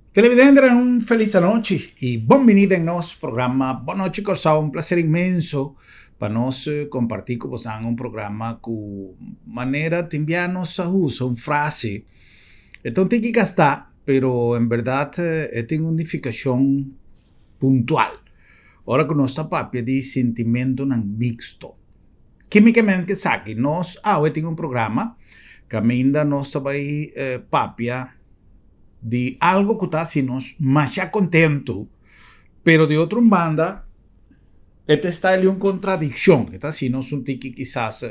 Televidentenan, un felis anochi i bon bini den nos programa Bon Nochi Kòrsou. Un plaser inmenso pa nos kompartí ku bosan un programa ku manera tin bia nos sa usa un frase e ta un tiki gastá pero en bèrdat e tin un nifikashon puntual ora ku nos ta papia di sintimentunan miksto. Kímikamente esaki nos awe tin un programa kaminda nos ta bai papia di algo ku ta hasi nos masha kontentu, pero di otro un banda e ta esta el un kontradikshon, e ta hasi nos un tiki kisas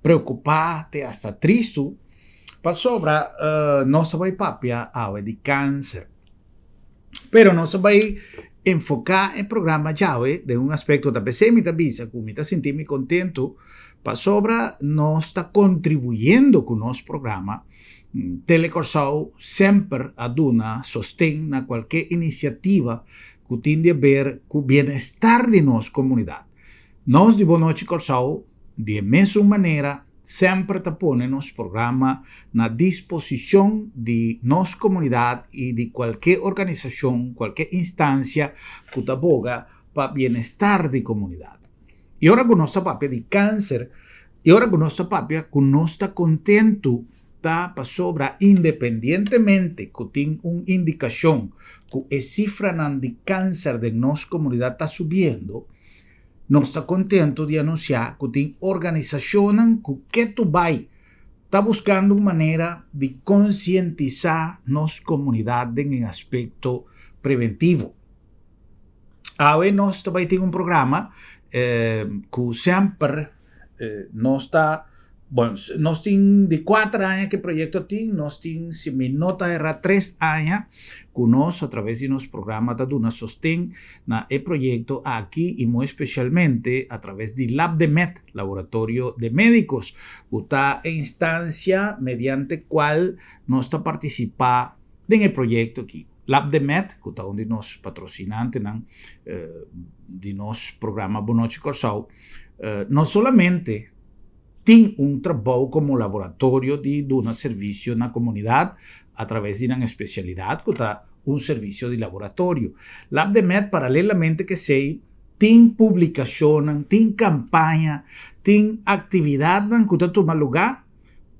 preokupá te asta tristu, pasobra nos ta bai papia awe di kanser. Pero nos a bai enfoká e programa djawe den un aspekto ta p'esei mi ta bisa ku mi ta sinti mi kontentu pasobra nos ta kontribuyendo ku nos programa. Tele Kòrsou semper a duna sosten na kualke inisiativa ku tin di aber ku bienestar di nos komunidat. Nos di Bon Nochi Kòrsou di e mesun manera semper ta pone nos programa na disposishon di nos komunidat i di kualke organisashon, kualke instansia ku ta boga pa bienestar di komunidat. I ora ku nos ta papia di kanser, i ora ku nos ta papia ku nos ta kontentu ta pasobra independientemente ku tin un indikashon ku e sifranan di kanser den nos komunidat ta subiendo, nos ta kontentu di anunsiá ku tin organisashonnan ku ketu bai ta buskando un manera di konsientisá nos komunidat den e aspekto preventivo. Awe nos ta bai tin un programa ku semper nos ta, bon, nos tin di kuater aña ku e proyekto tin, nos tin si mi no ta erá tres aña ku nos a traves di nos programa ta duna sosten na e proyekto aki i muy espesialmente a traves di Labdemed, Laboratorio de Médicos, ku ta e instansia mediante kual nos ta partisipá den e proyekto aki. Labdemed, ku ta un di nos patrosinantenan di nos programa Bon Nochi Kòrsou, no solamente tin un trabou komo laboratorio di duna servisio na komunidat a traves di nan espesialidat ku ta un servisio di laboratorio. Labdemed paralelamente ku esei tin publikashonnan, tin kampaña, tin aktividatnan ku ta tuma lugá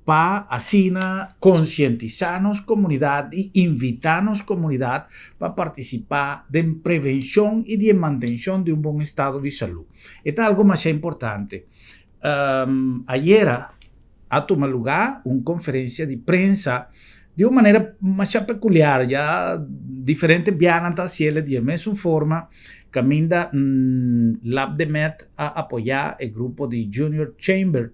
pa asina konsientisá nos komunidat i invitá nos komunidat pa partisipá den prevenshon i di e mantenshon di un bon estado di salú. E ta algu masha importante. Ayera a tuma lugá un konferensia di prensa di un manera masha pekuliar, ya diferente bianan ta hasiel di e mesun forma kaminda Labdemed a apoyá e grupo di Junior Chamber,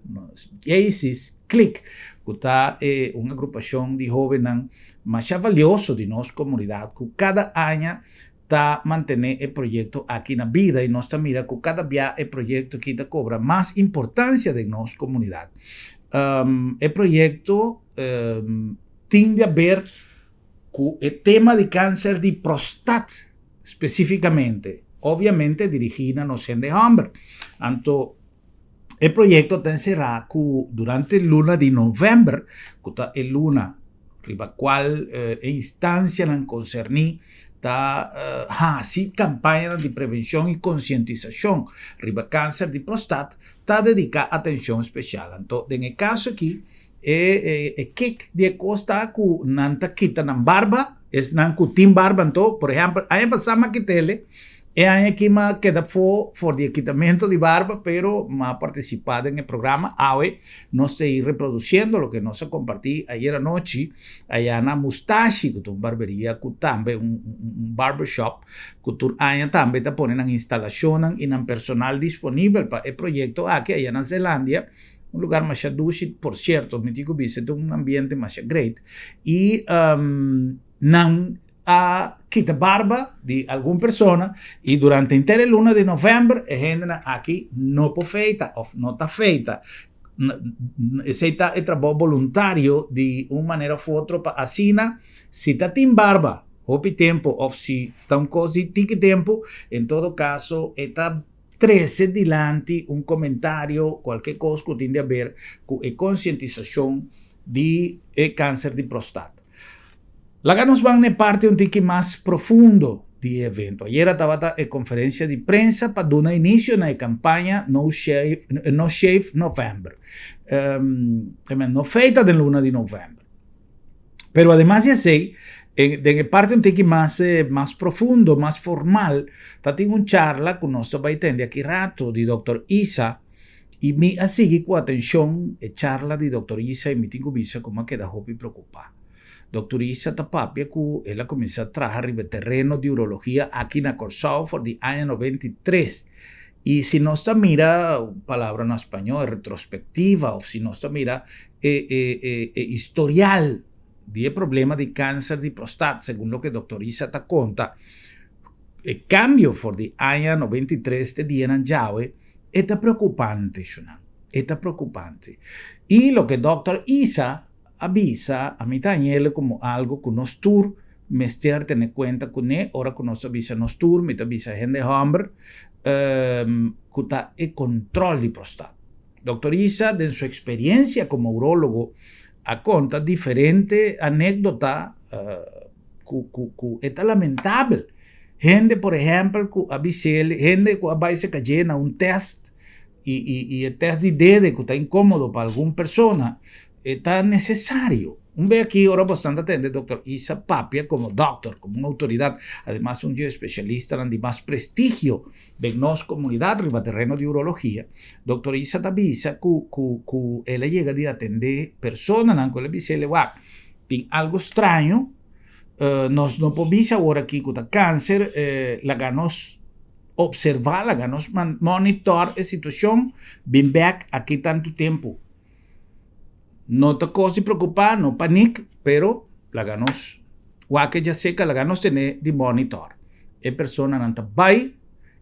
Jaycees Clique, ku ta e un agrupashon di hóbennan masha valioso di nos komunidat ku kada aña ta mantené e proyekto aki na bida i nos ta mira ku kada bia e proyekto aki ta kobra mas importansia den nos komunidat. E proyekto tin di aber ku e tema di kanser di prostat spesifikamente, obviamente dirigí na nos hende hòmber. Anto e proyekto ta enserá ku durante luna di novèmber, ku ta e luna riba kual e instansianan konserní ta hasi kampañanan di prevenshon i konsientisashon riba kanser di prostat, ta dediká atenshon spesial. Anto den e kaso aki e e kik di e kos ta ku nan ta kita nan barba, esnan ku tin barba anto, por ehèmpel aña pasá mi a kit'el, e aña aki mi a keda afó for di e kitamentu di barba, pero mi a partisipá den e programa, awe nos ta ei reprodusiendo loke nos a kompartí ayer anochi aya na Mustashi ku ta un barberia ku tambe un barbershop ku tur aña tambe ta pone nan instalashonnan i nan personal disponibel pa e proyekto aki aya na Zeelandia. Un lugar masha dushi, por cierto, mi tin cu bisa, ta un ambiente masha great. Y nan a kita barba di algun persona y durante henter e luna di november e hendenan aki no por feita of no ta feita. Esey ta e trabou boluntario di un manera of otro pa asina si ta tin barba hopi tempo of si ta un cos di tiki tempo, en todo caso e ta Trese dilanti un komentario, kualke kos ku tin di aber ku e konsientisashon di e kanser di prostat. Laga nos ban n'e parti un tiki mas profundo di e evento. Ayera tabata e konferensia di prensa pa duna inisio na e kampaña No Shave, No Shave November. No feita den luna di novèmber. Pero ademas di esei, den e parti un tiki mas, mas profundo, mas formal, ta tin un charla ku nos ta bai tende aki rato di Dòkter Isa, i mi a sigui ku atenshon e charla di Dòkter Isa i mi tin ku bisa ku mi a keda hopi preokupá. Dòkter Isa ta papia ku el a kuminsá traha riba e tereno di urologia aki na Kòrsou for di aña 93. I si nos ta mira, palabra na spañó, e retrospektiva òf si nos ta mira e e e e historial di e problema di kanser di prostat, segun loke Dòkter Isa ta konta, e kambio for di aña 93 te dianan djawe, e ta preokupante, shunan, e ta preokupante. I loke Dòkter Isa a bisa, ami ta hañ'el komo algu ku nos tur mester tene kuenta kuné, ora ku nos ta bisa nos tur, mi ta bisa hende hòmber, ku ta e kontròl di prostat. Dòkter Isa den su eksperiensia komo urólogo a konta diferente anékdota ku ku ku e ta lamentabel. Hende por ehèmpel ku a bis'el, hende ku a bai seka dje na un tèst i i i e tèst di dede ku ta inkómodo pa algun persona, e ta nesesario. Un be aki ora bosnan ta tende Dòkter Isa papia komo dòkter, komo un outoridat, ademas un dje espesialistanan di mas prestigio den nos komunidat riba tereno di urologia, Dòkter Isa ta bisa ku ku ku el a yega di atendé personanan ku el a bisa el, wak, tin algu straño, nos no por bisa awor aki ku ta kanser, laga nos Observá, laga nos monitor e situashon, bin bèk aki tantu tempu. No ta kos di preokupá, no panik, pero laga nos wak e djaseka, laga nos tene di monitor. E personanan ta bai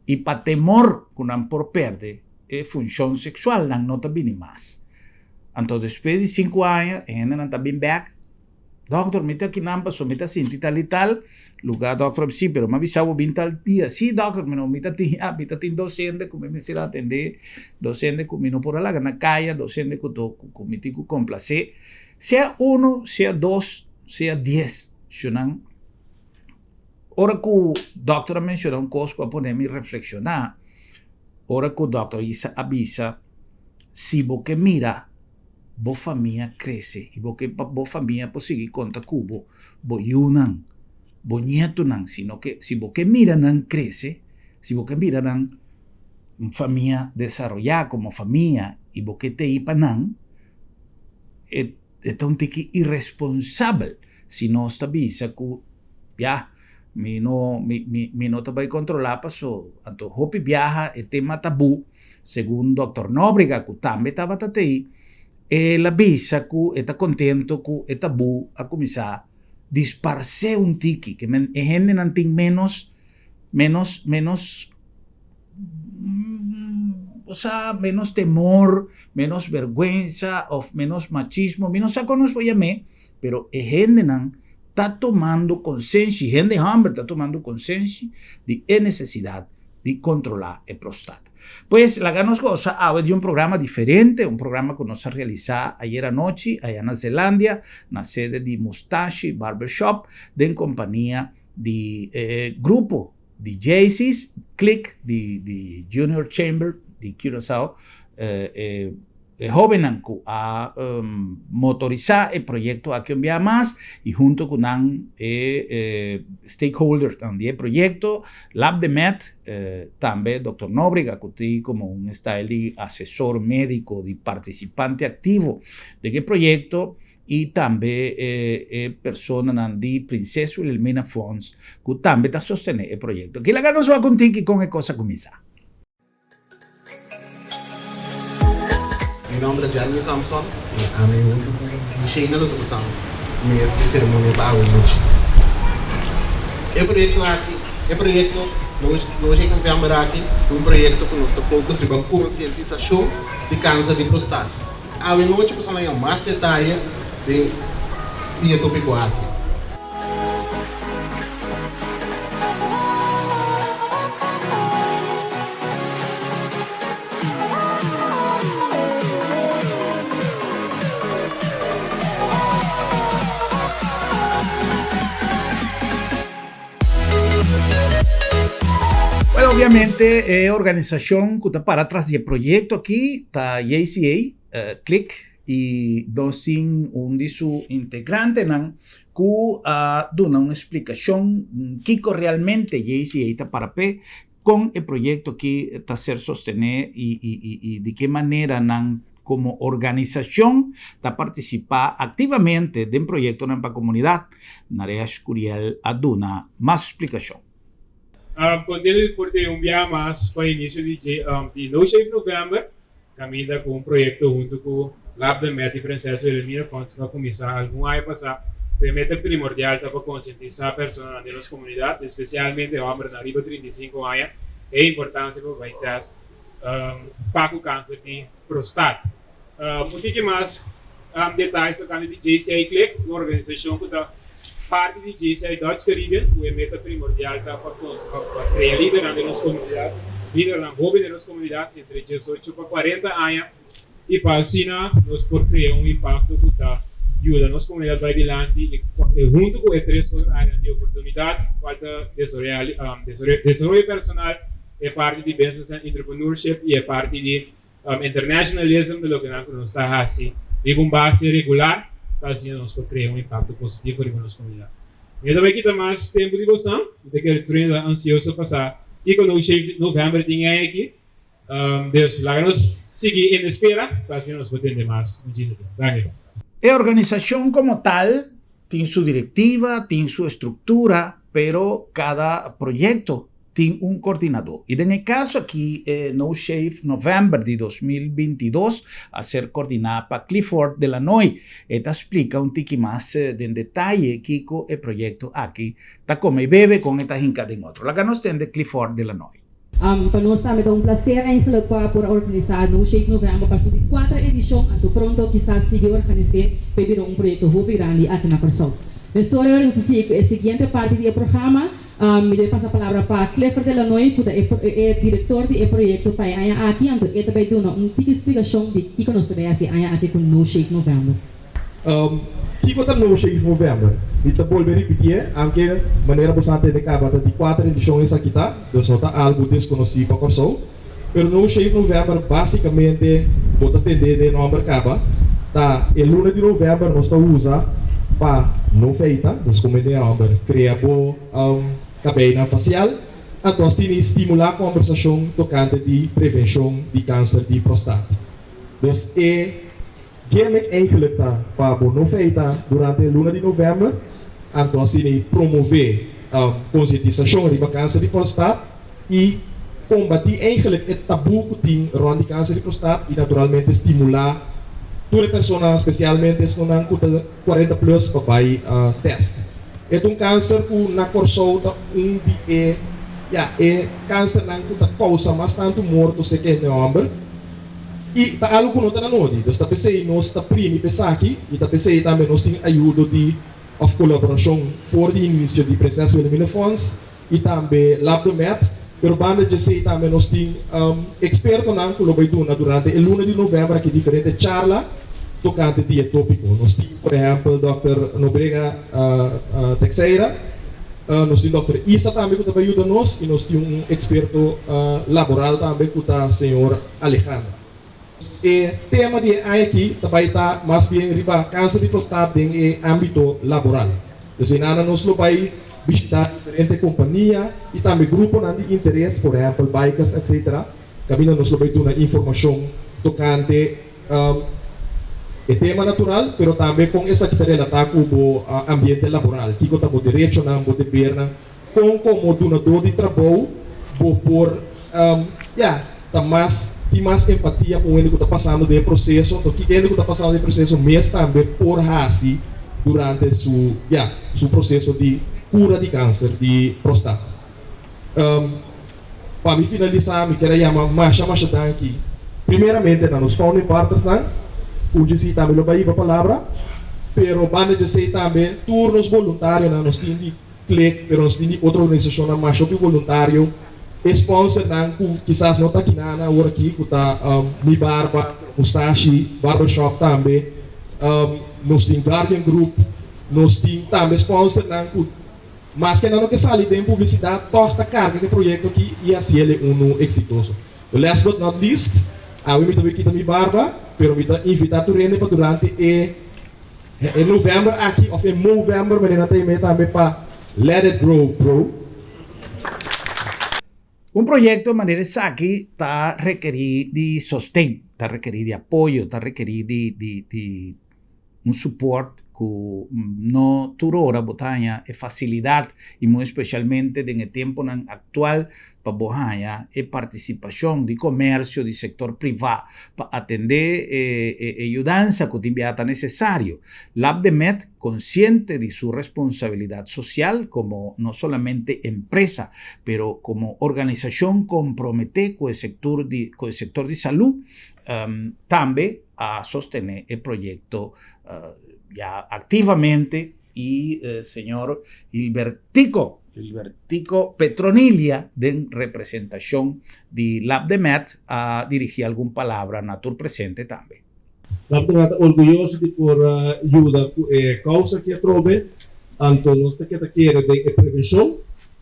i pa temor ku nan por pèrdè e funshon seksual nan no ta bini mas. Anto despues di sinku aña e hendenan ta bin bèk. Dokter, mi ta kinan paso mi ta sinti tal i tal lugar. Dokter a bisa, si, pero mi a bisa bo bin tal dia. Si, dokter, pero mi ta tin, mi ta tin dos hende ku mi mester atendé, dos hende ku mi no por a laga na kaya, dos hende ku to ku mi tin ku komplasé. Sea uno, sea dos, sea dies, shunan. Ora ku dokter a menshoná un kos ku a pone mi reflekshoná, ora ku dokter Isa a bisa, si bo ke mira bo famia krese i bo ke pa bo famia por sigui konta ku bo, bo yunan, bo ñetunan, sino ke si bo ke mira nan krese, si bo ke mira nan famia desaroyá komo famia i bo ke tei pa nan, e e ta un tiki iresponsabel si nos ta bisa ku ya mi no mi mi mi no ta bai kontrolá paso anto hopi biaha e tema tabú. Segun Dòkter Nóbrega ku tambe tabata tei, el a bisa ku e ta kontento ku e tabú a kuminsá disparsé un tiki, ke men e hendenan tin ménos ménos ménos osea ménos temor, ménos bèrgwensa òf ménos machismo, mi no sa kon nos por yam'é, pero e hendenan ta tumando konsenshi, hende hòmber ta tumando konsenshi di e nesesidat di kontrolá e prostat. Pues, laga nos gosa awe di un programa diferente, un programa ku nos a realisá ayer anochi aya na Zelandia, na sede di Mustashi Barbershop, den kompania di e grupo di Jaycees Click di di Junior Chamber di Curaçao, e E hóbennan ku a motorisá e proyekto aki un bia mas i hunto ku nan e stakeholdersnan di e proyekto, Lab de Med, tambe Dòkter Nóbrega ku tin komo un style di asesor médiko di partisipante aktivo den e proyekto i tambe e personanan di Prinses Wilhelmina Fonds ku tambe ta sostené e proyekto. Kila nos wak un tiki kon e kos a kuminsá. Mi nomber ta Jeremy Samson y ami hunto cu Mishayna lo ta pasa mes di ceremonia pa awe nochi. E proyecto aki, e proyecto No Shake November aki ta un proyecto cu nos ta focus riba concientisacion di cancer di prostat. Awe nochi boso a haña mas detaye den di e topico aki. Obviamente, e organisashon ku ta para tras di e proyekto aki ta JCA, Click i nos tin un di su integrantenan ku a duna un splikashon kiko realmente JCA ta para p'e, kon e proyekto aki ta ser sostené i di ke manera nan komo organisashon ta partisipá aktivamente den proyektonan pa komunidat. Naresh Curiel a duna mas splikashon. Contento di por tin un biaha mas pa inicio di di No Shave November, caminda cu un proyecto hunto cu Lab de Met y Prinses Wilhelmina Fonds cu a cuminsa algun aña pasa, cu e meta primordial ta pa concientisa personanan den nos comunidad, especialmente hombernan riba 35 aña, e importancia pa bay test pa cu cancer di prostat. Un tiki mas detayes tocante di JCI Click, un organisacion cu ta parti di JCI Dutch Caribbean, cu e meta primordial ta pa crea lidernan den nos comunidad, lidernan hoben den nos comunidad entre 18 pa 40 aña y pa asina nos por crea un impacto cu ta yuda nos comunidad bay dilanti y hunto cu e tres otro areanan di oportunidad cual ta desaroyo personal, e parti di business and entrepreneurship y e parti di internationalism, ta loke nan ku nos ta hasi riba un base regular pa asina nos por krea un impakto positivo riba nos komunidat. Mi no ta bai kita mas tempu di bosnan, mi ta kere tur hende ta ansioso pa sa kiko No Shave November tin ei aki. Dus laga nos sigui en espera pa asina nos por tende mas. Muchísimo danki. E organisashon komo tal tin su direktiva, tin su estruktura, pero kada proyekto tin un kordinadó. I den e kaso aki e No Shave November di 2022 a ser kordiná pa Clifford de Lannoy. E ta splika un tiki mas den detaye kiko e proyekto aki ta kome i bebe, kon e ta hinka den otro. Laga nos tende Clifford de Lannoy. Pa nos tambe ta un placer eigenlijk pa por a organisa No Shave November pa su di cuater edicion, anto pronto kisas sigui organis'e pa e bira un proyecto hopi grandi aki na Corsou. Mesora ora nos ta sigui cu e siguiente parti di e programa. Mi debe pasa palabra pa Clifford de Lannoy cu ta e director di e proyecto pa e aña aki, anto e ta bay duna un tiki splicacion di kico nos ta bay haci e aña aki cu No Shave November. Kico ta No Shave November? Mi ta bolbe ripitié, aunke manera bo sa tende caba ta di cuater edicion esaki ta, dus no ta algo desconoci pa Corsou. Pero No Shave November basicamente bo ta tende den e nomber caba, ta e luna di november nos ta usa pa no feita, nos come den e nomber crea bo cabeinan facial, anto asina e stimula combersacion tocante di prevencion di cancer di prostat. Dus e gimmick eigenlijk ta pa bo no feita durante e luna di november, anto asina e promove concientisacion riba cancer di prostat y combati eigenlijk e tabu cu tin rond di cancer di prostat y naturalmente stimula tur e persona, specialmente esnonan cu ta 40 plus, pa bay test. E ta un cancer cu na Corsou ta un di e, ya, e cancernan cu ta causa mas tanto morto serca hende homber. I ta algu ku no ta na nodi. Dus ta p'esei nos ta primi p'esaki i ta p'esei tambe nos tin ayudo di òf kolaborashon for di inisio di Prinses Wilhelmina Fonds i tambe Labdomed. Pero banda djesei tambe nos tin ekspertonan ku lo bai duna durante e luna di novèmber aki diferente charla tokante di e tópiko. Nos tin por ehèmpel dòkter Nobrega Texeira, nos tin dòkter Isa tambe ku ta bai yuda nos i nos tin un eksperto laboral tambe ku ta señor Alejandra. E tema di e aña aki ta bai ta mas bien riba kanser di prostat den e ámbito laboral. Dus einanan nos lo bai bishitá diferente kompania i tambe gruponan di interes, por ehèmpel bikers etcetera, kaminda nos lo bai duna informashon tokante e tema natural, pero tambe kon esaki ta relatá ku bo ambiente laboral, kiko ta bo derechonan, bo debernan, kon komo dunadó di trabou bo por ya ta mas tin mas empatia ku un hende ku ta pasando den e proseso, anto ki hende ku ta pasando den e proseso mes tambe por hasi durante su ya su proseso di kura di kanser di prostat. Pa mi finalisá mi kier a yama masha masha danki primeramente na nos founding partnersnan, UGC tambe lo bai hiba palabra, pero banda djesei tambe tur nos boluntarionan, nos tin di Click, pero nos tin di otro organisashonnan masha hopi boluntario, e sponsornan ku kisas no ta aki nan awor aki ku ta Mi Barba, Mustashi, Barbershop tambe, nos tin Guardian Group, nos tin tambe sponsornan ku. Maske nan no ke sali den publisidat, tòg ta karga ku e proyekto aki i hasi el e unu eksitoso. Last but not least, awe mi ta bai kita mi barba, pero mi ta invitá tur hende pa durante e e novèmber aki òf e Movember, manera nan ta yam'é tambe, pa Let it grow, bro. Un proyekto manera esaki ta rekerí di sosten, ta rekerí di apoyo, ta rekerí di di di un support ku no tur ora bo ta haña e fasilidat i muy espeshalmente den e temponan aktual pa bo haña e partisipashon di komersio di sektor privá pa atendé e e yudansa ku tin biaha ta nesesario. Labdemed konsiente di su responsabilidat sosial komo no solamente empresa pero komo organisashon komprometé ku e sektor di ku e sektor di salú tambe a sostené e proyekto ya aktivamente i señor Hilbertico Hilbertico Petronilia den representashon di Labdemed a dirigí algun palabra na tur presente tambe. Labdemed ta orguyoso di por yuda ku e kousa aki atrobe, anto nos ta keda kere den e prevenshon.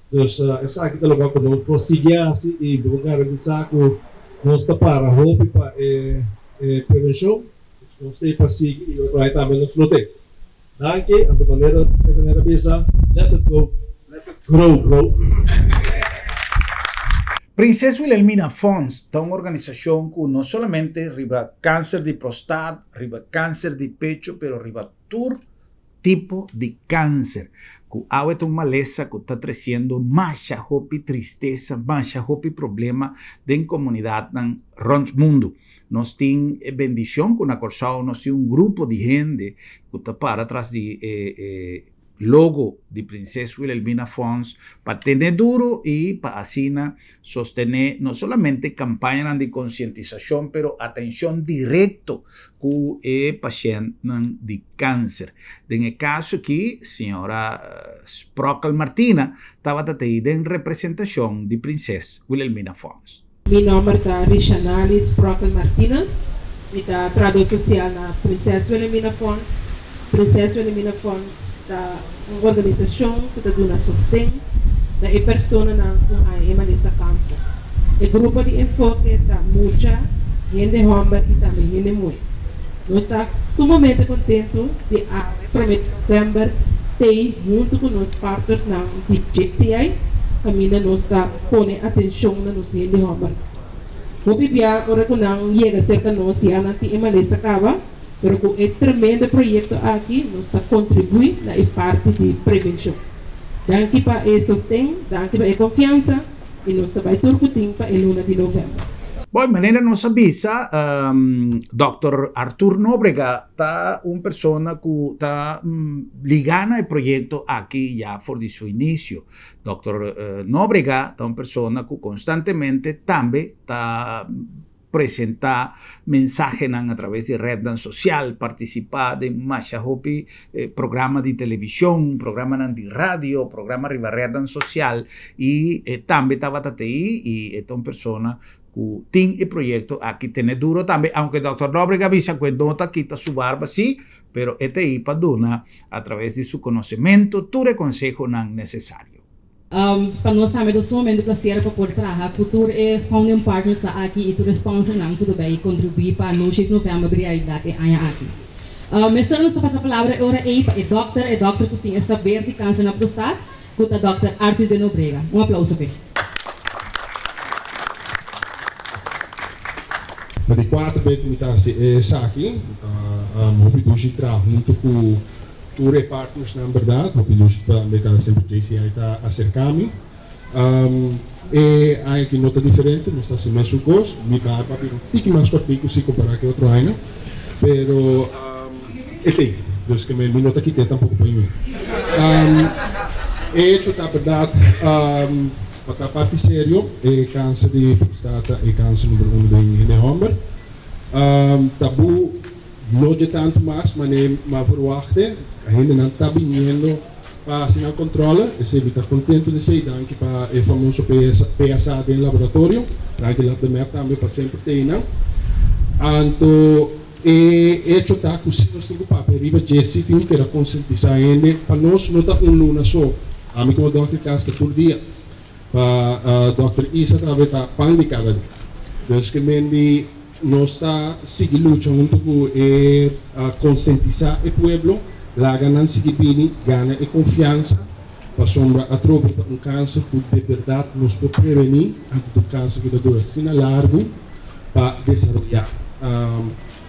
Dus esaki ta loke ku nos por sigui hasi i bo por garantisá ku nos ta para hopi pa e prevenshon. Nos ta ei pa sigui i otro aña tambe nos lo ta ei. Danki, anto manera e manera bisa, let it go, let it grow bro. Prinses Wilhelmina Fonds ta un organisashon ku no solamente riba kanser di prostat, riba kanser di pecho pero riba tur tipo di kanser, ku awe ta un malesa ku ta tresiendo masha hopi tristesa, masha hopi problema den komunidatnan rònt mundu. Nos tin e bendishon ku na Kòrsou nos tin un grupo di hende ku ta para tras di e e logo di Prinses Wilhelmina Fonds pa tene duro i pa asina sostené no solamente kampañanan di konsientisashon pero atenshon direkto ku e pashèntnan di kanser. Den e kaso aki señora Sprockel Martina tabata tei den representashon di Prinses Wilhelmina Fonds. Mi nòmber ta Rishanali Sprockel Martina. Mi ta trahadó sosial na Prinses Wilhelmina Fonds. Prinses Wilhelmina Fonds ta un organisashon ku ta duna sosten na e personanan ku haña e malesa kanser. E grupo di enfoke ta mucha, hende hòmber i tambe hende muhé. Nos ta sumamente kontentu di awe promé di novèmber tei huntu ku nos partnersnan di JCI kaminda nos ta pone atenshon na nos hende hòmbernan. Hopi bia ora ku nan yega serka nos ya nan tin e malesa kaba, pero ku e tremendo proyekto aki nos ta kontribuí na e parti di prevenshon. Danki pa e sosten, danki pa e konfiansa. I nos ta bai tur ku tin pa e luna di novèmber. Bon, manera nos a bisa, Dòkter Arthur Nóbrega ta un persona ku ta ligá na e proyekto aki ya for di su inisio. Dòkter Nóbrega ta un persona ku konstantemente tambe ta presentá mensahenan a traves di rednan sosial, partisipá den masha hopi programa di televishon, programanan di radio, programa riba rednan sosial i e tambe tabata t'ei i e ta un persona ku tin e proyekto aki tene duro tambe, aunke dòkter Nóbrega a bisa ku e no ta kita su barba sí, pero e t'ei pa duna a traves di su konosementu tur e konsehonan nesesario. Pa nos tambe ta sumamente placer pa por traha cu tur e founding partners ta aki y tur e sponsornan cu ta bay contribui pa No Shave November bay realidad e aña aki. Mesora nos ta pasa palabra e ora ey pa e dokter, e dokter cu tin e saber di cancer na prostaat, cu ta Dòkter Arthur de Nobrega. Un aplauso p'e. Ta di cuater bes cu mi ta haci esaki. Mi ta hopi dushi traha hunto cu Tur e partnersnan berdad, hopi lushi ta meta semper JCI ta acerca mi. E aña aki no ta diferente, nos ta haci mesun cos. Mi barba a bira un tiki mas cortico si compara cu e otro añanan, pero e t'ey, dus ke mi no ta kit'e tampoco pa mi. E hecho ta berdad, pa ta parti serio, e cancer di prostata e cancer number uno den hende homber. Tabu. No dje tantu mas mane m'a verwachtte. Hendenan ta biniendo pa hasi nan controle. Esei mi ta contento di esei. Danki pa e famoso PSA den laboratorio. Danki Lab de Map tambe pa semper tei nan. Anto e hecho ta cu si nos tin cu papia riba dje si tin cu keda concientisa hende. Pa nos no ta un luna so. Ami komo dòkter kas ta tur dia. Pa dòkter Isa tambe ta pan di kada dia. Dus ke men di nos ta sigui lucha huntu ku e konsientisá e pueblo, laga nan sigui bini gana e konfiansa pasobra atrobe ta un kanser ku de bèrdat nos por prevení antes di un kanser ku ta dura asina largu pa desaroyá.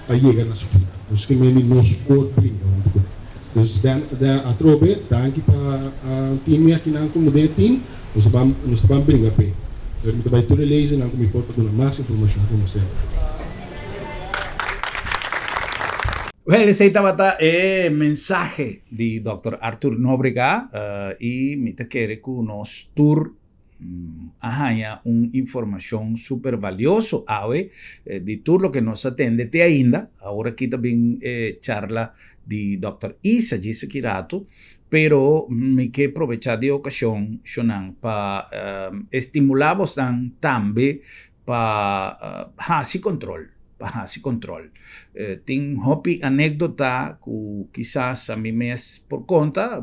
Pa yega na su final. Dus ke men di nos por bringa huntu kuné. Dus den den atrobe danki pa tin mi akinan komo den e team. Nos ta ban nos ta ban bringa p'e. Pero mi ta bai tur e lezenan ku mi por pa duna mas informashon komo semper. Wel, esei tabata e mensahe di Dòkter Arthur Nobrega i mi ta kere ku nos tur a haña un informashon super valioso awe di tur loke nos a tende te ainda. Awor aki ta bin e charla di Dòkter Isa djis aki ratu, pero mi ke probechá di e okashon shonnan pa estimulá bosnan tambe pa hasi control, pa hasi control. Tin hopi anecdota cu kisas ami mes por conta,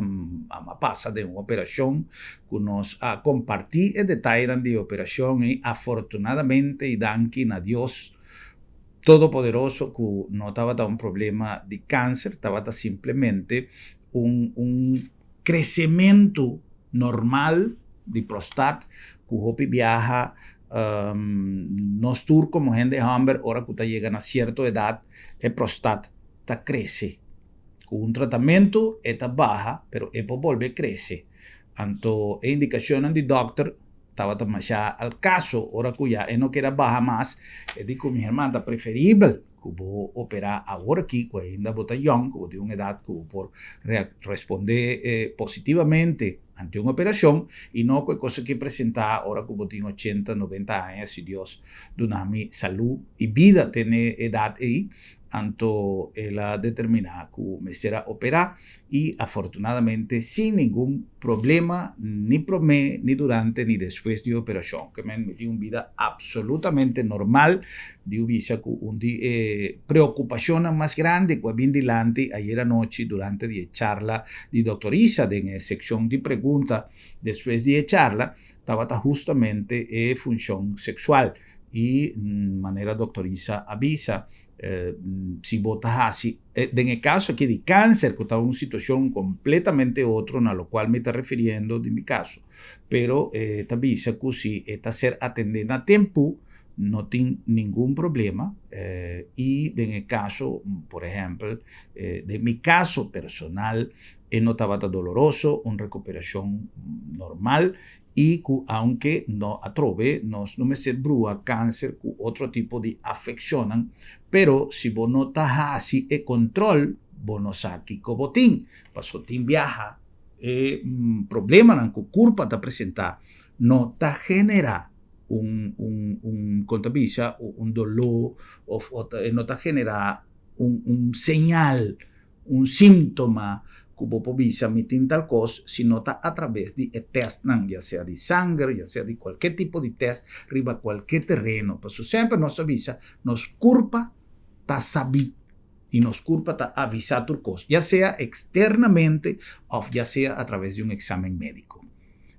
a pasa den un operacion cu nos a comparti e detayenan di e operacion y afortunadamente y danki na Dios Todopoderoso cu no tabata un problema di cancer, tabata simplemente un un Kresementu normal di prostat ku hopi biaha nos tur komo hende hòmber ora ku ta yega na sierto edat e prostat ta krese. Ku un tratamentu e ta baha pero e por bolbe krese. Anto e indikashonnan di dòkter tabata masha al kaso ora ku ya e no keda baha mas e di ku mi herman ta preferibel ku bo operá awor aki ku ainda bo ta yòn, ku bo tin un edat ku bo por respondé positivamente ante un operashon i no ku e kos aki presentá ora ku bo tin ochenta, noventa aña si Dios duna mi salú i bida te n'e edat ei. Anto el a determiná ku mester a operá i afortunadamente sin ningun problema ni promé, ni durante, ni despues di e operashon. Ke men mi tin un bida absolutamente normal. Diu bisa ku un di e preokupashonnan mas grandi ku a bin dilanti ayer anochi durante di e charla di Dòkter Isa den e sekshon di pregunta despues di e charla tabata hustamente e funshon seksual. I manera Dòkter Isa a bisa, si bo ta hasi, den e kaso aki di kanser ku ta un situashon kompletamente otro na lokual mi ta refiriendo di mi kaso, pero e ta bisa ku si e ta ser atendé na tempu no tin ningun problema i den e kaso por ehèmpel den mi kaso personal e no tabata doloroso, un rekuperashon normal i ku aunke no atrobe nos no mester brua kanser ku otro tipo di afekshonnan, pero si bo no ta hasi e kontrol bo no sa kiko bo tin, paso tin biaha e problemanan ku kurpa ta presentá no ta generá un un un kon ta bisa un doló òf e no ta generá un un señal Un síntoma ku bo por bisa mi tin tal kos si no ta atraves di e tèstnan, ya sea di sanger, ya sea di kualke tipo di tèst riba kualke tereno. Pasobra semper nos a bisa nos kurpa ta sabí i nos kurpa ta avisá tur kos, ya sea eksternamente òf ya sea atraves di un eksamen médiko.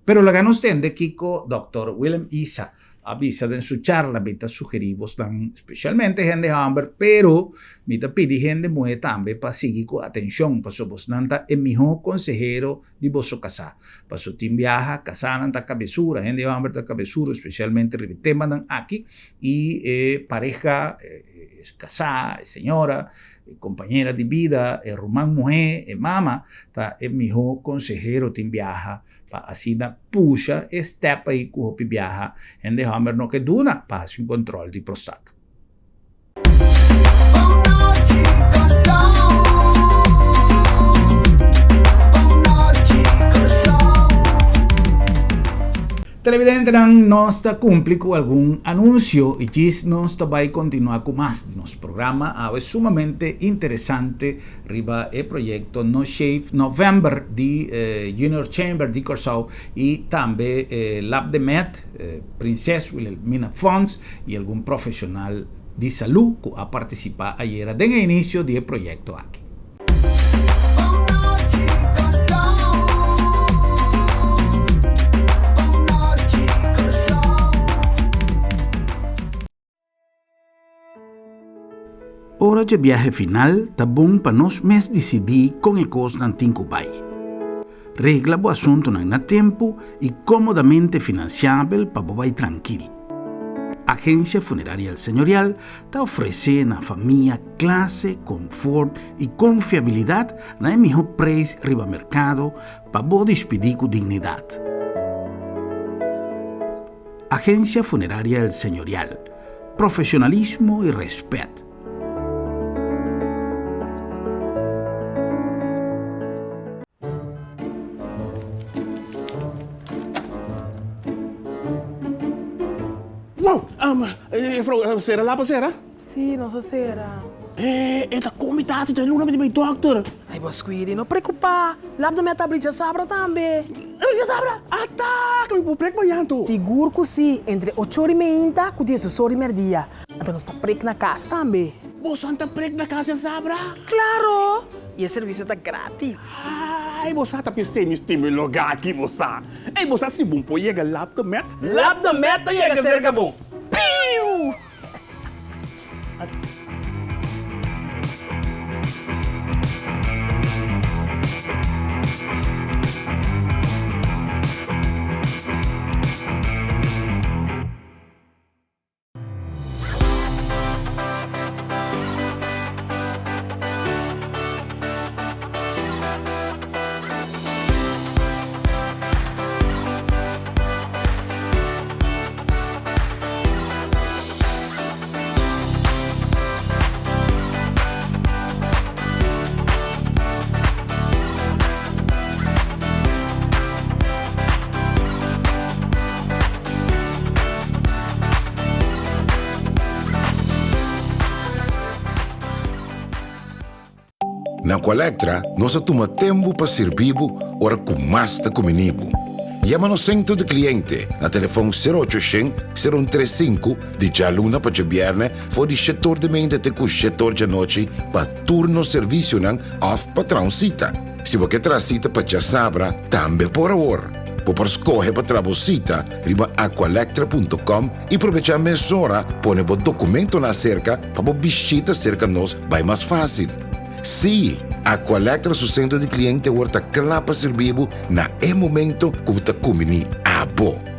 Pero laga nos tende kiko Dòkter Willem Isa a bisa den su charla. Mi ta sugerí bosnan, spesialmente hende hòmber, pero mi ta pidi hende muhé tambe pa sigui ku atenshon, pasobra bosnan ta e mihó konsehero di boso kasá. Pasobra tin biaha kasánan ta kabesura, hende hòmber ta kabesura, spesialmente riba e temanan aki, i e pareha, e kasá, e señora, E kompañera di bida, e ruman muhé, e mama, ta e mihó konsehero tin biaha pa asina pusha e stèp ei ku hopi biaha hende hòmber no ke duna pa hasi un kòntròl di prostat. Televidentenan, nos ta cumpli cu algun anuncio y djis nos ta bay continua cu mas di nos programa awe sumamente interesante riba e proyecto No Shave November di Junior Chamber di Corsou y tambe Lab de Med, Prinses Wilhelmina Fonds y algun profesional di salud cu a participa ayera den e inicio di e proyecto aki. Ora dje biahe final ta bon pa nos mes disidí kon e kosnan tin ku bai. Regla bo asuntunan na tempu i kómodamente finansiabel pa bo bai trankil. Agensia Funeraria El Señorial ta ofresé na famia klase, konfort i konfiabilidat na e mihó preis riba merkado pa bo dispidí ku dignidat. Agensia Funeraria El Señorial, Profesionalismo i rèspèt. Wow! Juffrouw, sera lapa sera? Sí, nos a sera. E ta kon mi ta hasi djaluna mi ta bai dòkter. Ay, bo Squidi, no preokupá. Lap de mi a ta abri djasabra tambe. Abri djasabra? Ata! Ku mi por prek mañan anto? Sigur ku sí, entre ocho ora i meinta ku diesdos ora i mèrdia. Anto nos ta prek na kas tambe. Boso ta prek na kas djasabra? Klaro! I e servisio ta gratis. Ay, bo sa ta p'esei mi stima e lugá aki, bo sa. Ey, bo sa si bo por yega Lap de Met? Lap de Met ta yega serka bo. Piu! Na Aqualectra nos a tuma tempu pa sirbi bo ora ku mas ta kumini bo. Yama nos sentro di kliente na telefon sero ocho shen, sero un tres sinku di djaluna pa djabièrnè for di shetor di meinta te ku shetor djanochi pa tur nos servisionan òf pa traha un sita. Si bo ke traha sita pa djasabra tambe por awor. Bo por skohe pa traha bo sita riba aqualectra punto com i probechá mesora pone bo dokumentonan aserka pa bo bishita serka nos bai mas fásil. Sí, Aqualectra su sentro di kliente awor ta kla pa sirbi bo na e momento ku bo ta kumbiní abo.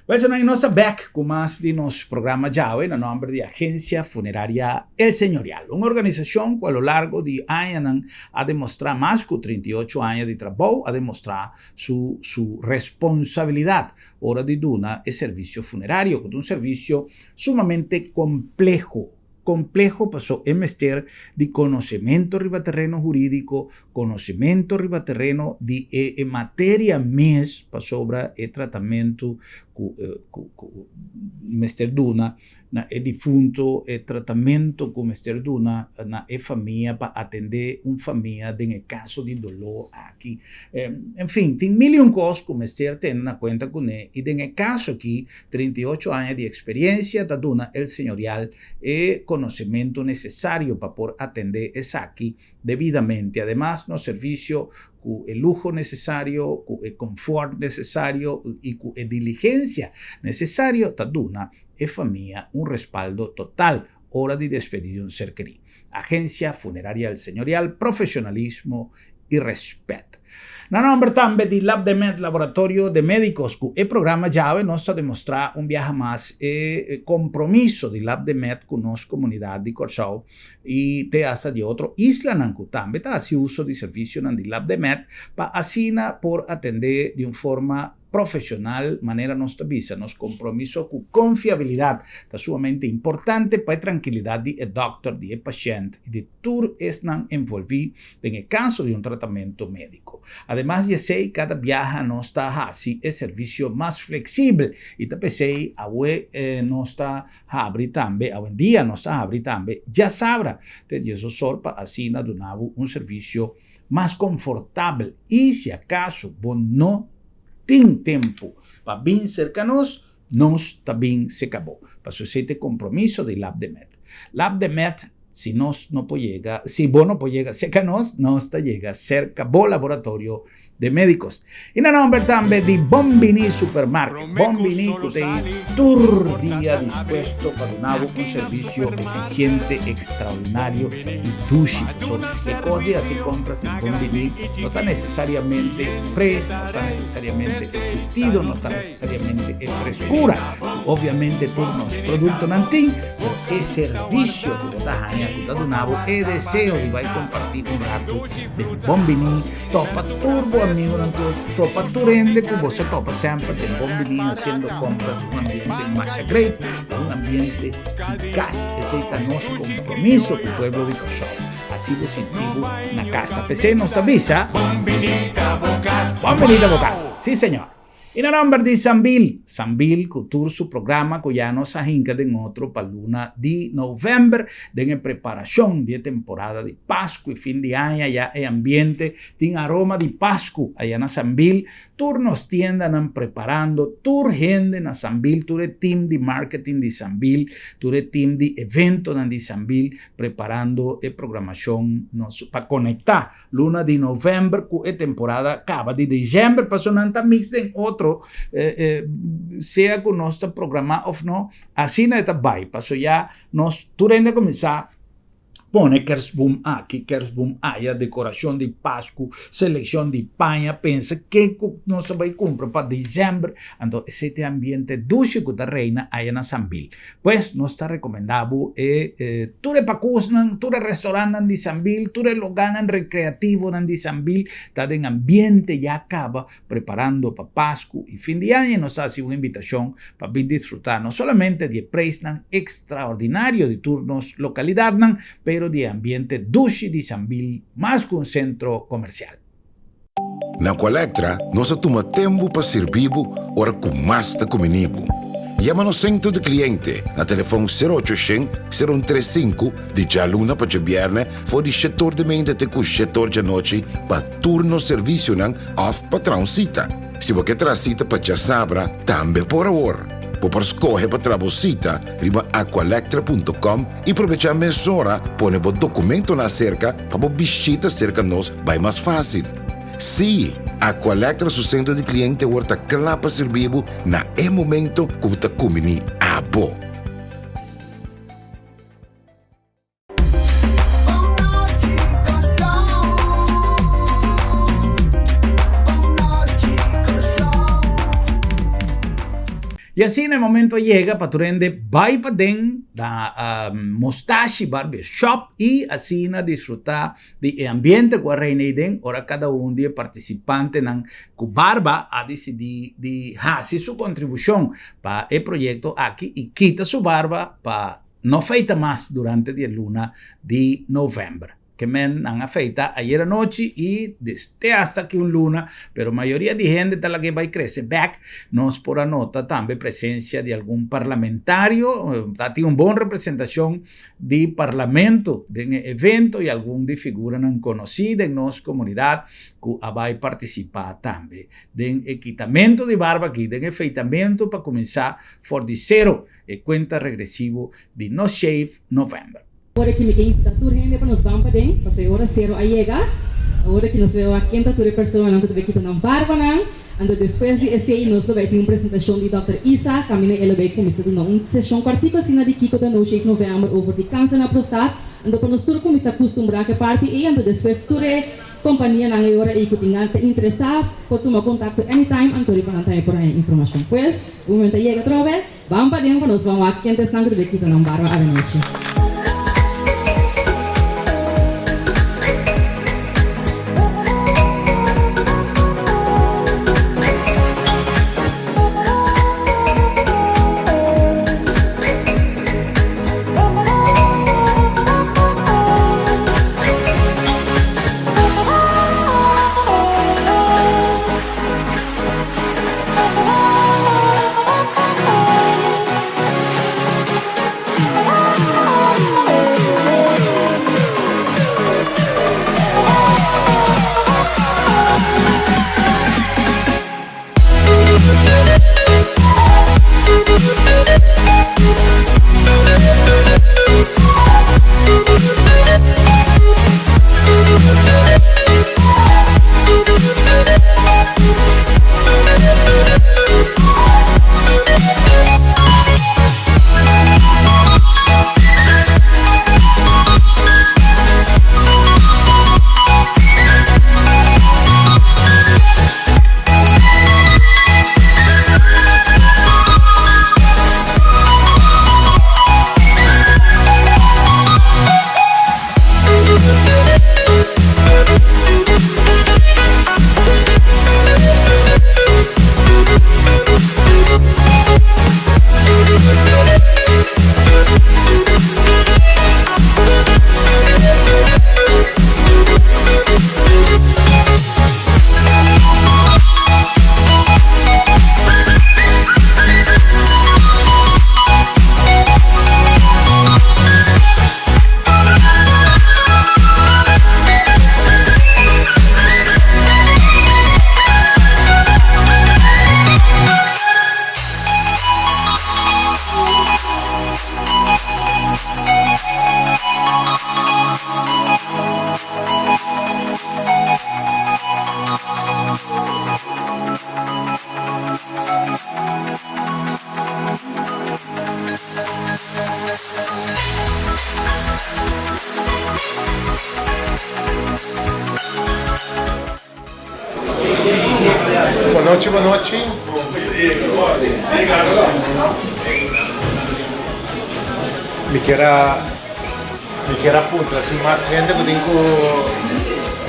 Wel so nos ta back cu mas di nos programa djawe na nomber di Agencia Funeraria El Señorial, un organisacion cu a lo largo di añanan a demostra mas cu 38 aña di trabou a demostra su su responsabilidad ora di duna e servicio funerario cu ta un servicio sumamente compleho. Compleho paso e mester di conocemento riba tereno huridico, conocemento riba tereno di e e materia mes pasobra e tratamento cu cu cu mester duna na e difunto, e tratamento cu mester duna na e famia pa atende un famia den e caso di dolor aki. En fin, tin mil y un cos cu mester tene na cuenta cune y den e caso aki 38 aña di eksperiencia ta duna El Señorial e konosementu nesesario pa por atendé esaki debidamente. Ademas, nos servisio ku e luho nesesario, ku e konfòrt nesesario i ku e diligensia nesesario ta duna e famia un respaldo total ora di despedí di un ser kerí. Agencia Funeraria El Señorial, profesionalismo y respet. Na nomber tambe di Labdemed Laboratorio de Medicos cu e programa djawe nos ta demostra un biaha mas e compromiso di Labdemed cu nos comunidad di Corsou y te hasta di otro islanan cu tambe ta haci uso di servicionan di Labdemed pa asina por atende di un forma profesional, manera nos ta bisa, nos compromiso cu confiabilidad ta sumamente importante pa e trankilidad di e dokter, di e pashent y di tur esnan envolvi den e caso di un tratamento medico. Ademas di esey, cada biaha nos ta haci e servicio mas flexibel y ta p'esey awe nos ta habri tambe, awendia nos ta habri tambe djasabra te diesosor pa asina duna bo un servicio mas konfortabel i si akaso bo no tin tempu pa bin serka nos, nos ta bin seka bo. Pasobra esei ta e kompromiso di Lab de Met. Lab de Met. Si nos no por yega, si bo no por yega serka nos, nos ta yega serka bo laboratorio de médicos. Y na nomber tambe di Bon Bini Supermarket. Bon Bini ku ta tur dia dispuesto pa duna bo un servicio eficiente, extraordinario y dushi. So, e kos di hasi compras di Bon Bini no ta necesariamente prijs, no ta necesariamente e surtido, no ta necesariamente e frescura. Obviamente tur nos productonan tin, pero e servicio ku bo ta haña ku ta duna bo e deseo di bai comparti un rato den Bon Bini. Topa tur bo amigonan tur, topa tur hende ku bo sa topa semper den Bon Bini hasiendo compras den un ambiente masha great, un ambiente di kas. Esei ta nos compromiso ku pueblo di Kòrsou. Hasi bo sinti bo na kas. Ta p'esei nos ta bisa, Bon Bini ta bo kas. Bon Bini ta bo kas. Sí señor. I na nomber di Sambil, Sambil ku tur su programa ku ya nos a hinka den otro pa luna di november den e preparashon di e temporada di Pasku i fin di aña ya e ambiente tin aroma di Pasku aya na Sambil, tur nos tiendanan preparando, tur hende na Sambil, tur e team di marketing di Sambil, tur e team di eventonan di Sambil preparando e programashon nos pa konektá Luna di november ku e temporada kaba di december paso nan ta mix den otro sea ku nos ta programa of no asina e ta bai paso ya nos tur hende a kuminsá pone kerstboom aki kerstboom aya dekorashon di pasku selekshon di paña pensa ke ku nos a bai kumpra pa december anto esei ta e ambiente dushi ku ta reina aya na Sambil. Pues nos ta recomenda bo e tur e pacusnan, tur e restaurantnan di Sambil, tur e loganan recreativonan di Sambil ta den ambiente ya caba preparando pa Pascu y fin di aña y nos ta haci un invitacion pa bin disfruta no solamente di e prijsnan extraordinario di tur nos localidadnan pero di e ambiente dushi di Sambil mas cu un centro comercial. Na Colectra nos a tuma tempu pa sirbi bo ora ku mas ta kumini bo. Yama nos sentro di kliente na telefòn sero ocho shen, sero un tres sinku di djaluna pa djabièrnè for di shetor di meinta te ku shetor djanochi pa tur nos servisionan òf pa traha un sita. Si bo ke traha sita pa djasabra tambe por awor. Bo por skohe pa traha bo sita riba aqualectra punto com i probechá mesora pone bo dokumentonan aserka pa bo bishita serka nos bai mas fásil. Sí, Aqualectra su sentro di kliente awor ta kla pa sirbi bo na e momento ku bo ta kumbiní abo. I asina e momento a yega pa tur hende bai paden na Mostashi Barber Shop i asina disfruta di e ambiente ku a reina eiden ora kada un di e partisipantenan ku barba a disidí di hasi su kontribushon pa e proyekto aki i kita su barba pa no feita mas durante di e luna di novèmber. Ke men nan a feita ayer anochi i te hasta ki un luna, pero mayoria di hende ta lag'é bai krese bèk. Nos por a nota tambe presensia di algun parlamentario, ta tin un bon representashon di parlamento den e evento i algun di figuranan konosí den nos komunidat ku a bai partisipá tambe den e kitamentu di barba aki, den e feitamentu pa kuminsá for di sero e kuenta regresivo di No Shave November. Ora ki mi ke invitá tur hende pa nos ban paden, pasobra e ora sero a yega. Ora ki nos lo wak ken ta tur e personanan ku ta bai kita nan barbanan. Anto despues di esei nos lo bai tin un presentashon di dòkter Isa, kaminda e lo bai kuminsá duna un seshon kòrtiku asina di kiko ta No Shave November over di kanser na prostat. Anto pa nos tur kuminsá kustumbrá ku e parti ei, anto despues tur e kompanianan e ora ei ku tin nan ta interesá por tuma kontakto anytime, anto riba nan tambe por haña informashon. Pues, e momento a yega atrobe. Ban paden pa nos ban wak ken ta esnan ku ta bay kita nan barba avenochi. Bon nochi, bon nochi. Mi kier a mi kier a puntra tin mas hende ku tin ku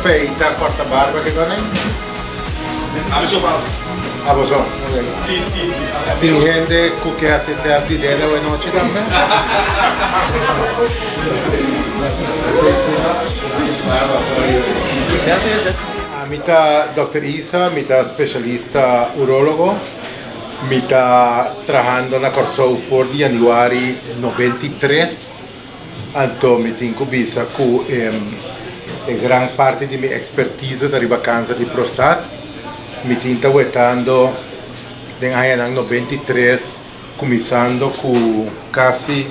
feita, kòrta barba ke kòne? Abo so? Tin hende ku ke hasi tèst di dede awe nochi tambe? Ami ta Dòkter Isa, mi ta spesialista urólogo. Mi ta trahando na Kòrsou for di yanüari 93. Anto mi tin ku bisa ku e gran parti di mi ekspertise ta riba kanser di prostat. Mi tin ta wetando den añanan 93 kuminsando ku kasi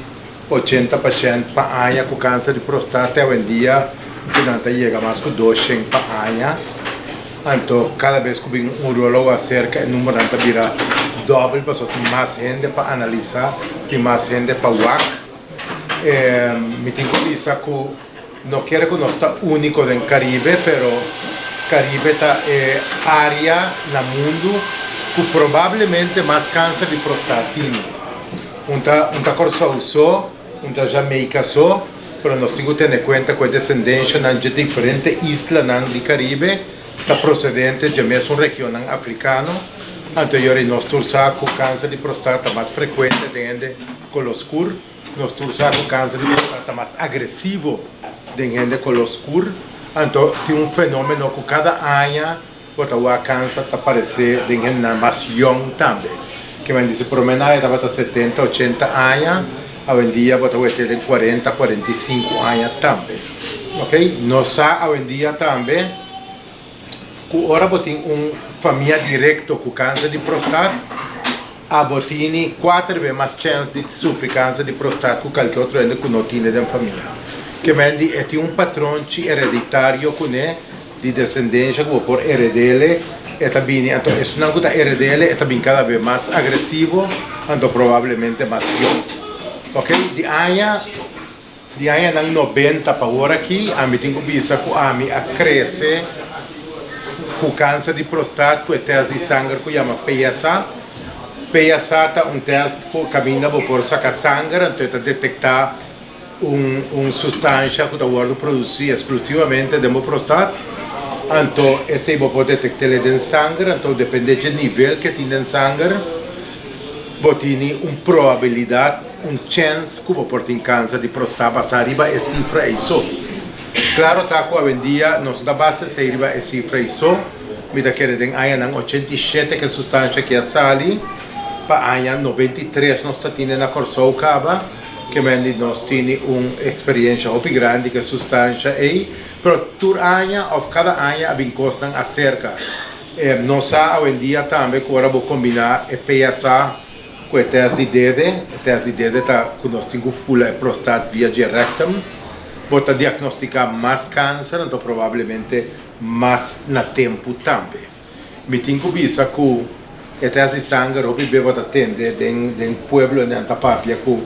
80 pashènt pa aña ku kanser di prostat te awendia ku nan ta yega mas ku 200 pa aña. Anto kada bes ku bin un urologo aserka e numbernan ta bira dòbel pasobra tin mas hende pa analisá, tin mas hende pa wak. Mi tin ku bisa ku no kere ku nos ta úniko den Karibe, pero Karibe ta e área na mundu ku probablemente mas kanser di prostat tin. Un ta un ta Kòrsou so, un ta Jamaica so, pero nos tin ku tene kuenta ku e desendenshanan dje diferente islanan di Karibe ta prosedente dje mesun regionnan afrikano. Anto yori nos tur sa ku kanser di prostat ta mas frekuente den hende Koló skur, Nos tur sa ku kanser di prostat ta mas agresivo den hende koló skur. Anto tin un fenómeno ku kada aña bo ta wak kanser ta paresé den hendenan mas yòn tambe. Ke men di si promé nan e tabata 70, 80 aña, awendia bo ta wete den 40, 45 aña tambe. Ok, nos sa awendia tambe ku ora bo tin un famia direkto ku kanser di prostat, Abo tini kuater be mas chèns di sufri kanser di prostat ku kalke otro hende ku no tine den famia. Ke men di e tin un patronchi ereditario kuné di desendensha ku bo por eredele, e ta bini anto esunnan ku ta eredele e ta bin kada be mas agresivo anto probablemente mas yòn. Ok, di aña di añanan 90 pa wor aki ami tin ku bisa ku ami a krese ku kanser di prostat ku e tèst di sanger ku yama PSA. PSA ta un tèst ku kaminda bo por saka sanger anto e ta detektá un un sustansha ku ta wòrdu produsí eksklusivamente den bo prostat. Anto esei bo por detekt'é den sanger anto dependé dje nivel ku e tin den sanger bo tini un probabilidat. Un chèns ku bo por tin kanser di prostá basá riba e sifra ei so. Klaro ta ku awendia nos no ta basa esei riba e sifra ei so. Mi ta kere den añanan 87 ku e sustansha aki a sali, pa aña 93 nos ta tine na Kòrsou kaba, ke men di nos tini un eksperiensha hopi grandi ku e sustansha ei, pero tur aña òf kada aña a bin kosnan aserka. Nos sa awendia tambe ku ora bo kombiná e PSA, Ku e tèst di dede, e tèst di dede ta ku nos tin ku fula e prostat via dje rectum. Bo ta diagnostiká mas kanser, anto probablemente mas na tempu tambe. Mi tin ku bisa ku e tèst di sanger hopi be bo ta tende den den pueblo nan ta papia ku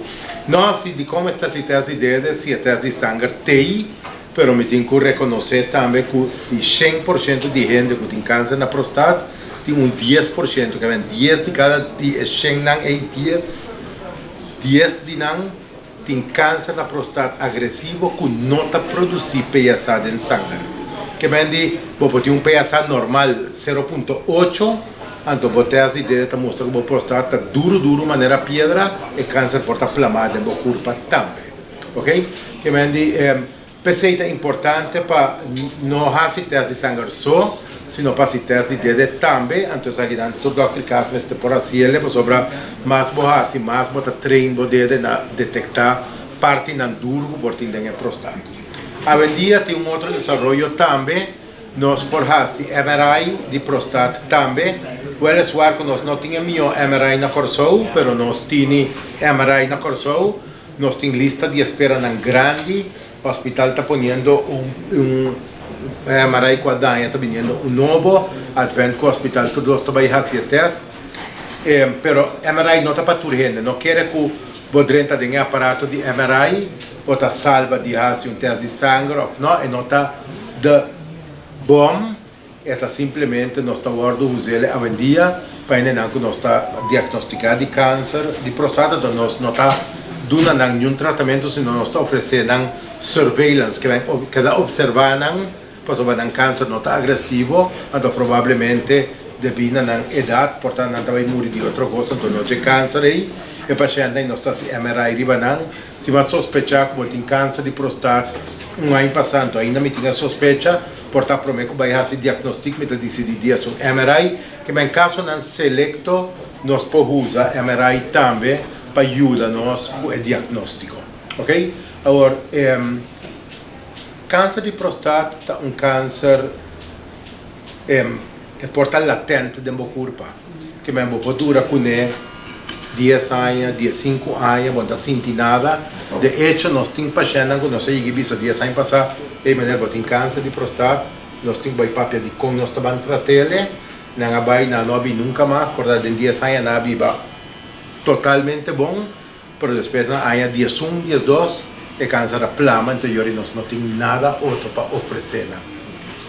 no si dikon e ta hasi tèst di dede si e tèst di sanger tei, pero mi tin ku rekonosé tambe ku di 100% di hende ku tin kanser na prostat, Tin un 10%, ke men 10 di kada di e 100 nan ei, 10, 10 di nan tin kanser na prostat agresivo ku no ta produsí PSA den sanger. Ke men di bo por tin un PSA normal 0.8, anto bo tèst di dede ta mustra ku bo prostat ta duru duru manera piedra, e kanser por ta plamá den bo kurpa tambe. Ok? Ke men di P'esei ta importante pa no hasi tèst di sanger so, sino pa hasi tèst di dede tambe. Anto esakinan tur dòkter kas mester por hasi el'e, pasobra mas bo hasi, mas bo ta train bo dede na detektá partinan duru ku por tin den e prostat. Awendia tin un otro desaroyo tambe, nos por hasi MRI di prostat tambe. Wèleswar ku nos no tin e mihó MRI na Kòrsou, pero nos tini MRI na Kòrsou. Nos tin lista di esperanan grandi, hospital ta poniendo un un MRI cu a daña ta biniendo un nobo, Advent cu hospital tur dos ta bay haci e test. Pero MRI no ta pa tur hende, no kere cu bo drenta den e aparato di MRI bo ta salba di haci un test di sanger of no, e no ta de bom. E ta simplemente nos ta wòrdu us'é awendia pa hendenan ku nos ta diagnostiká di kanser di prostata, enton nos no ta duna nan niun tratamentu sino nos ta ofresé nan surveillance, ke men keda opservá nan pasobra nan kanser no ta agresivo, anto probablemente debí na nan edat por ta nan ta bai muri di otro kos, anto no dje kanser ei. E pashèntnan nos ta hasi MRI riba nan. Si bo a sospechá ku bo tin kanser di prostat un aña pasá, anto ainda mi tin e sospecha, por ta promé ku bai hasi diagnostik mi ta disidí di hasi un MRI. Kema en kasonan selekto nos por usa MRI tambe pa yuda nos ku e diagnóstiko. Oké? Awor, kanser di prostat ta un kanser e por ta latente den bo kurpa. Kema bo por dura kuné dies aña, diesinku aña, bo no ta sinti nada. De echo, nos tin pashèntnan ku nos a yega bisa dies aña pasá, Ey meneer, bo tin kanser di prostat, nos tin ku bai papia di kon nos ta ban trat'ele. Nan a bai, nan no a bin nunka mas, por ta den dies aña nan a biba totalmente bon, pero despues na aña diesun, diesdos, e kanser a plama, enton yori nos no tin nada otro pa ofresé nan,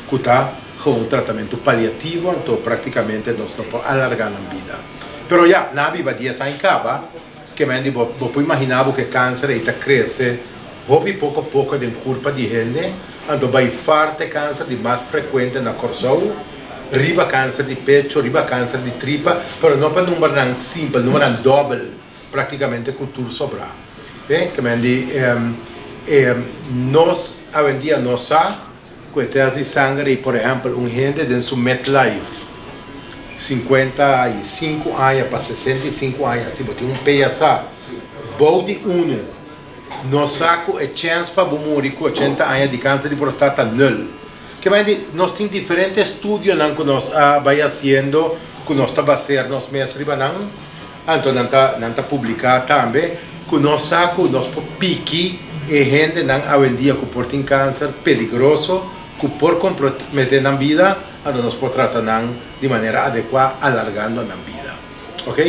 ku ta gewoon un tratamentu paliativo, anto praktikamente nos no por alargá nan bida. Pero ya, nan a biba dies aña kaba, ke men di bo bo por imaginá bo ku e kanser ei ta krese hopi poko poko den kurpa di hende, anto bai far ta e kanser di mas frekuente na Kòrsou, riba kanser di pecho, riba kanser di tripa, pero no pa numbernan simpel, numbernan dòbel. Práktikamente ku tur sobrá. E ke men di e nos awendia no sa ku e tèst di sanger ei por ehèmpel un hende den su midlife 55 aña pa 65 aña si bo tin un PSA bou di unu no sa ku e chèns pa bo muri ku 80 aña di kanser di prostata ta nul. Ke men di nos tin diferente estudionan ku nos a bai hasiendo ku nos ta basear nos mes riba nan. Anto nan ta nan ta publiká tambe ku nos sa ku nos por piki e hendenan awendia ku por tin kanser peligroso ku por komprometé nan bida, anto nos por trata nan di manera adekuá alargando nan bida. Ok.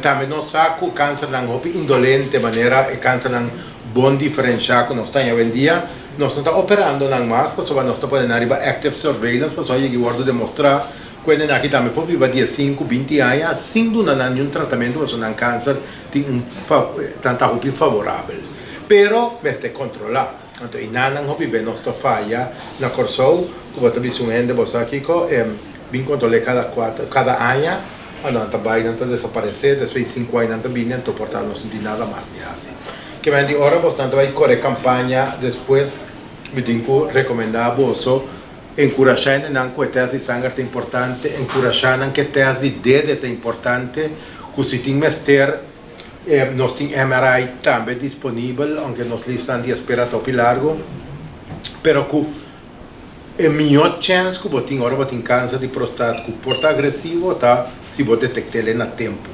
Tambe nos sa ku kansernan hopi indolente manera e kansernan bon diferenshá ku nos ta haña awendia, nos no ta operando nan mas pasobra nos ta pone nan riba active surveillance pasobra yegi wòrdu demostrá Ku hende aki tambe por biba diesinku, binti aña sin duna nan niun tratamentu pasobra nan kanser tin un tan ta hopi favorabel. Pero mester kontrolá. Anto e nannan hopi be nos ta faya na Kòrsou ku bo ta bisa un hende bo sa kiko bin kontrol'é kada kuater kada aña a nan ta bai nan ta desaparesé despues di sinku aña nan ta bini anto por ta nos no tin nada mas di hasi. Kimen di ora bosnan ta bai kore kampaña despues mi tin ku rekomendá boso Enkurashá hendenan ku e tèst di sanger ta importante, enkurashá nan ku e tèst di dede ta importante, ku si tin mester nos tin MRI tambe disponibel, ounke nos listanan di espera ta hopi largu, pero ku e mihó chèns ku bo tin ora bo tin kanser di prostat ku por ta agresivo ta si bo detekt'el na tempu.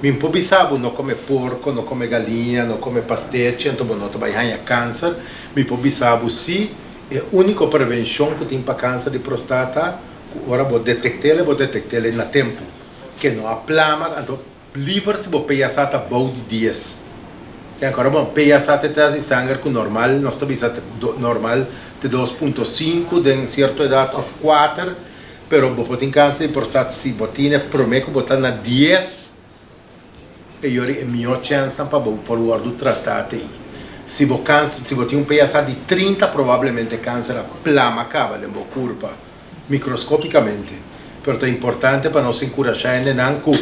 Mi por bisa bo no kome porko, no kome galiña, no kome pastechi, anto bo no ta bai haña kanser, mi por bisa bo si. E úniko prevenshon ku tin pa kanser di prostata ku ora bo detekt'el bo detekt'el na tempu ke no a plama anto liver si bo PSA ta bou di dies ke ankora bon PSA ta e tèst di sanger ku normal nos ta bisa normal te dos punto sinku den sierto edat òf kuater pero bo por tin kanser di prostata si bo tine promé ku bo ta na dies. E yori e mihó chènsnan pa bo por wòrdu tratá te ei. Si bo kanser, si bo tin un PSA di 30 probablemente e kanser a plama kaba den bo kurpa, mikroskópikamente. Pero ta importante pa nos enkurashá hendenan ku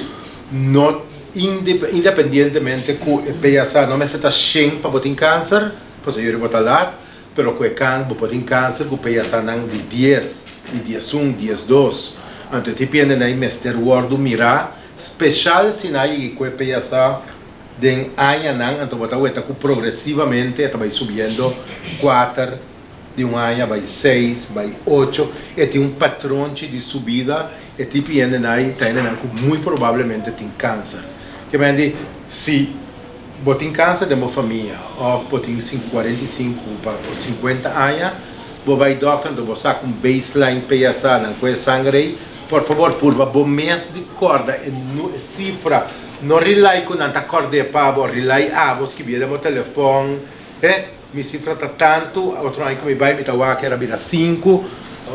no independientemente ku e PSA no mester ta shen pa bo tin kanser, pasobra yori bo ta lat, pero ku e kan bo por tin kanser ku PSAnan di dies, di diesun, diesdos. Anto e tipo hendenan ei mester wòrdu mirá. Special si nan a yega cu e PSA den añanan, anto bo ta weta cu progresivamente e ta bay subiendo cuater di un aña bay seis, bay ocho, e tin un patronchi di subida, e tipo hendenan ay ta hendenan cu muy probablemente tin cancer. Ke men di si bo tin cancer den bo famia of bo tin 45 pa 50 aña, bo bay dokter anto bo saca un baseline PSA nan cu e sanger ey, Por fabor purba bo mes di corda e cifra. No rely cu nan ta cord'e pa bo, rely abo skibi'e den bo telefon. E, mi cifra ta tantu, otro aña cu mi bay mi ta wak era bira sinku.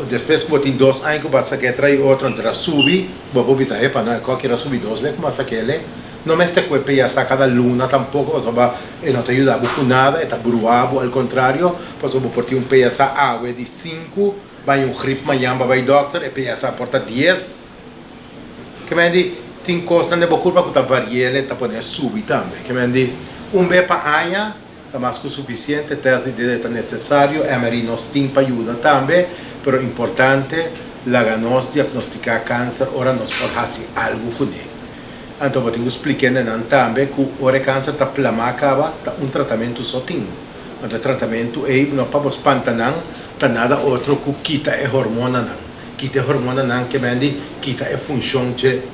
Despues ku bo tin dos aña ku bo a sak'é trai otro anto a subi, bo por bisa, Epa, no, e kò kier a subi dos bes ku bo a sak'é. No mester ku e PSA kada luna tampoko pasobra e no ta yuda bo ku nada, e ta brua bo, al kontrario, pasobra bo por tin un PSA awe di sinku, bai un grip mañan bo a bai dòkter, e PSA por ta dies. Ke men di, tin kosnan den bo kurpa ku ta variel e ta pone subi tambe. Ke men di, un be pa aña Ta mas ku sufisiente, tèst di dede ta nesesario, MRI nos tin pa yuda tambe, pero importante laga nos diagnostiká kanser ora nos por hasi algu kuné. Anto bo tin ku splik'é nan tambe ku ora e kanser ta plamá kaba, ta un tratamentu so tin. Anto e tratamentu ei no pa bo spanta nan, ta nada otro ku kita e hormonanan. Kita e hormonanan ke mende kita e funshon dje.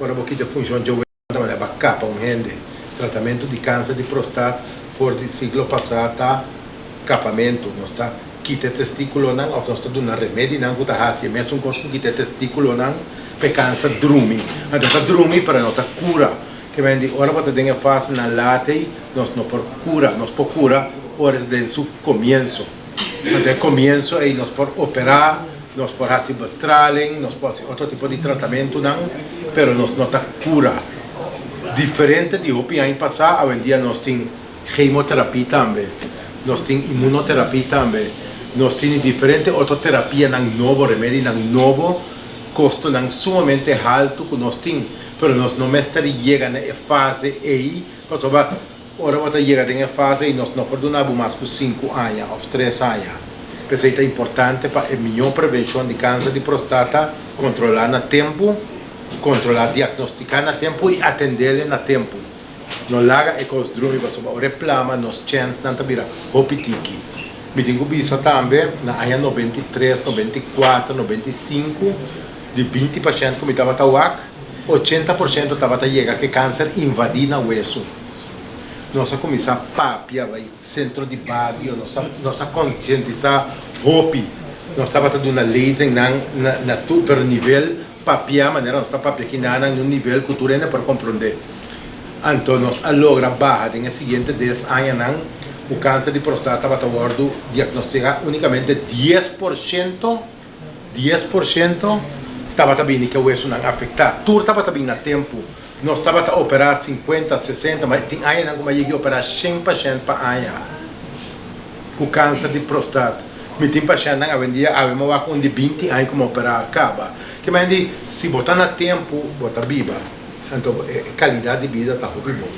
Ora bo kita funshon dje wega ta ba kapa un hende. Tratamentu di kanser di prostat for di siglo pasá ta kapamentu. Nos ta kita e testikulonan òf nos ta duna remedinan ku ta hasi e mesun kos ku kita e testikulonan pa e kanser drumi. Anto e ta drumi pero e no ta kura. Ke men di ora bo ta den e fasenan lat ei nos no por kura. Nos por kura ora e ta den su komienso. Anto e komienso ei nos por operá. Nos por hasi bestraling, nos por hasi otro tipo di tratamentunan, pero nos no ta kura. Diferente di hopi aña pasá, awendia nos tin chemotherapie tambe, nos tin immunotherapie tambe, nos tin diferente otro terapianan nobo, remedinan nobo, kostonan sumamente haltu ku nos tin, pero nos no mester yega na e fase ei, pasobra Ora bo ta yega den e fase ei nos no por duna bo mas ku sinku aña òf tres aña. P'esei ta importante pa e mihó prevenshon di kanser di prostata kontrolá na tempu, kontrolá, diagnostiká na tempu i atendele na tempu. No laga e kos drumi pasobra ora e plama nos chènsnan ta bira hopi tiki. Mi tin ku bisa tambe na aña 93, 94, 95 di 20 pashènt ku mi tabata wak, 80% tabata yega ku e kanser invadí na wesu. Nos a kuminsá papia bai sentro di bario, nos a nos a konsientisá hopi. Nos tabata duna lezingnan na na tur pero nivel papia manera nos ta papia kinanan na un nivel ku tur hende por komprondé. Anto nos a logra baha den e siguiente des añanan ku kanser di prostata tabata wòrdu diagnostiká únikamente 10%. 10% tabata bini ke wesunan afektá. Tur tabata bini na tempu. Nos tabata operá sinkuenta, sesenta, ma tin añanan ku mi a yega operá shen pashènt pa aña ku kanser di prostat. Mi tin pashèntnan awendia, awe mi a wak un di binti aña ku mi a operá kaba. Ke manera di si bo ta na tempu bo ta biba, anto e kalidat di bida ta hopi bon.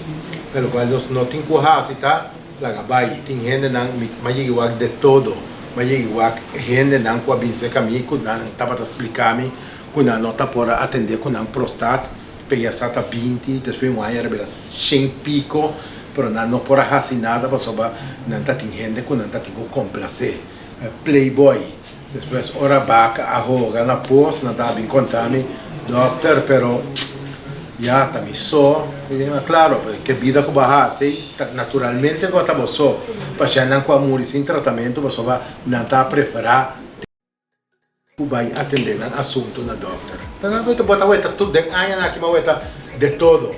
Pero lokual nos no tin ku hasi ta laga bai. Tin hendenan, mi a yega wak de todo, mi a yega wak hendenan ku a bin serka mi ku nan tabata splika mi ku nan no ta por a atendé ku nan prostat. Peña sa ta 20, despues un aña rebela 100 pico, pero nan no por a haci nada pasobra nan ta tin hende cu nan ta tin cu complace. Playboy. Despues ora baca a hoga na pos nan ta a bin conta mi, Dokter, pero ya ta mi so. Mi di, Ma claro, ke bida cu bo a haci ta naturalmente cu a ta bo so. Pashentnan cu a muri sin tratamento pasobra nan ta prefera. Ku bai atendé nan asuntu na dòkter. Nan a weta, bo ta weta tur den añanan aki bo a weta de todo.